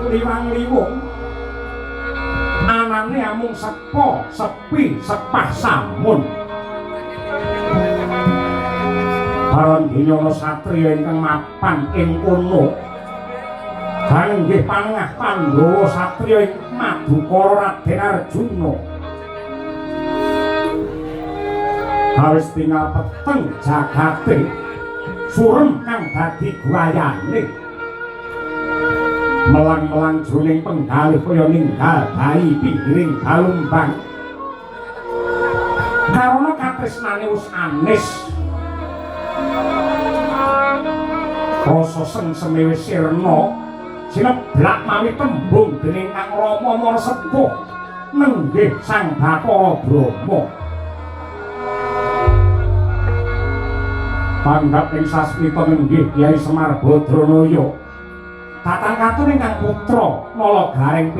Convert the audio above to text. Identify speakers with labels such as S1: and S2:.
S1: Liwang-liwung. Anane amung sepo, sepi, sepah samun. Baron dinyana satriya ingkang mapan ing kono. Kanggih panengah Pandhawa satriya ing Madukara Raden Arjuna. Awis tinggal peteng jagate, surem kang dadi guayane. Melang-melang jroning penggalih kaya ninggal bayi pinggiring galumbang. Karana katresnane wis anis. Rasa sengseme wis sirna, sineblak mawi tembung dening Kang Rama Marasepuh nenggih Sang Bathara Brahma. Tanggap ing sasmita nenggih Kyai Semar Badranaya. Tatang katur ingkang putra Nala Gareng.